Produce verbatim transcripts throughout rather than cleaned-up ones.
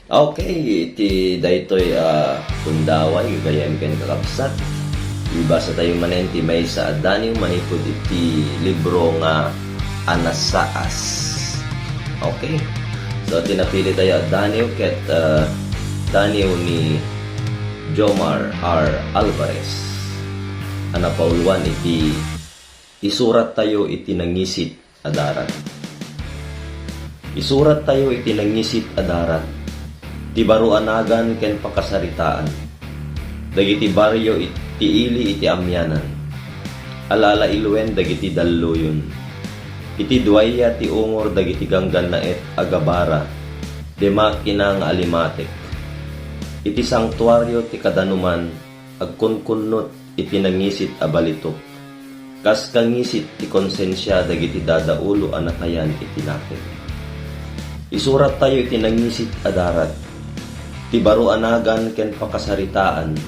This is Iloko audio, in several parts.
Okay, iti daytoy a pundaway, gagayyem ken kakabsat, ibasa tayo manen ti maysa a daniw manipud iti libro nga Anasaas. Okay? So, ti napili tayo a daniw ket, ah, daniw ni Jomar R. Alvarez a napauloan iti Isurat tayo iti nangisit a darat. Isurat tayo iti nangisit a darat, ti baro a nagan ken pakasaritaan, dagiti barrio iti ili iti amianan, alala iluen dagiti dalluyon, iti duaya ti ungor dagiti ganggannaet a gabara, de makina nga alimatek, iti santuario ti kadanuman, agkunkunnot iti nangisit a balitok, kas kangisit ti konsensia dagiti dadaulo a nakayan iti lapek. Isurat tayo iti nangisit a darat, ti baro a nagan ken pakasaritaan,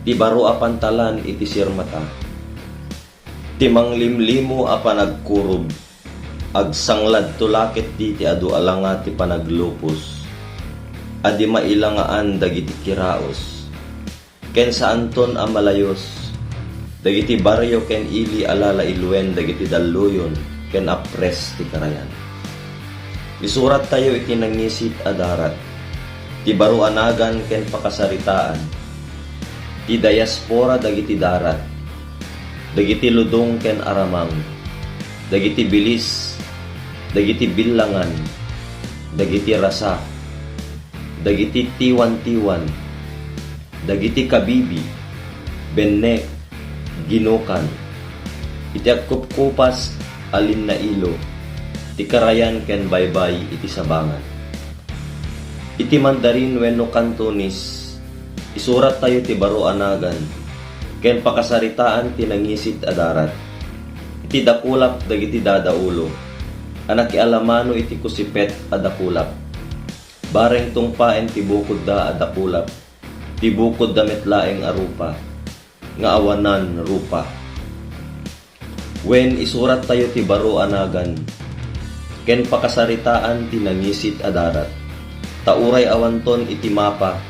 ti baro a pantalan iti sirmata, ti manglimlimo a panagkurog, agsangladto la ketdi ti adu a langa ti panaglupos, a di mailangaan dagiti kiraos, ken saanton a malayos dagiti barrio ken ili a lalailuen dagiti dalluyon ken apres ti karayan. Isurat tayo iti nangisit a darat, ti baro a nagan ken pakasaritaan, ti diaspora dagiti darat, dagiti ludong ken aramang, dagiti bilis, dagiti billangan, dagiti rasa, dagiti tiwan-tiwan, dagiti kabibi, bennek, ginukan, iti agkupkupas a linnailo, ti karayan ken baybay iti sabangan. Iti Mandarin wenno Cantonese, isurat tayo ti baro a nagan ken pakasaritaan ti nangisit a darat. Iti dakulap dagiti dadaulo a nakialamano iti kusipet a dakulap. Bareng tungpaen ti bukodda a dakulap, ti bukodda met laeng a rupa, nga awanan rupa. Wen, isurat tayo ti baro a nagan, ken pakasaritaan ti nangisit a darat. Ta uray awanton iti mapa,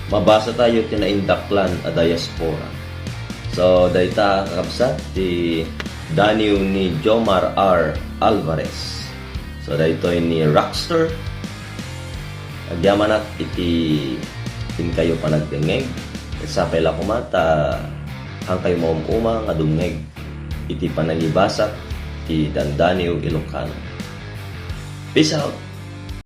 mabasa tayo ti naindaklan a diaspora. So, dayta, kakabsat, ti daniw ni Jomar R. Alvarez. So, daytoy ni Rockster. Agyamanak iti inkayo panagdengngeg. Sapay la koma ta haankayo maum-uma nga dumngeg iti panangibasa ti Dandaniw Ilocano. Peace out!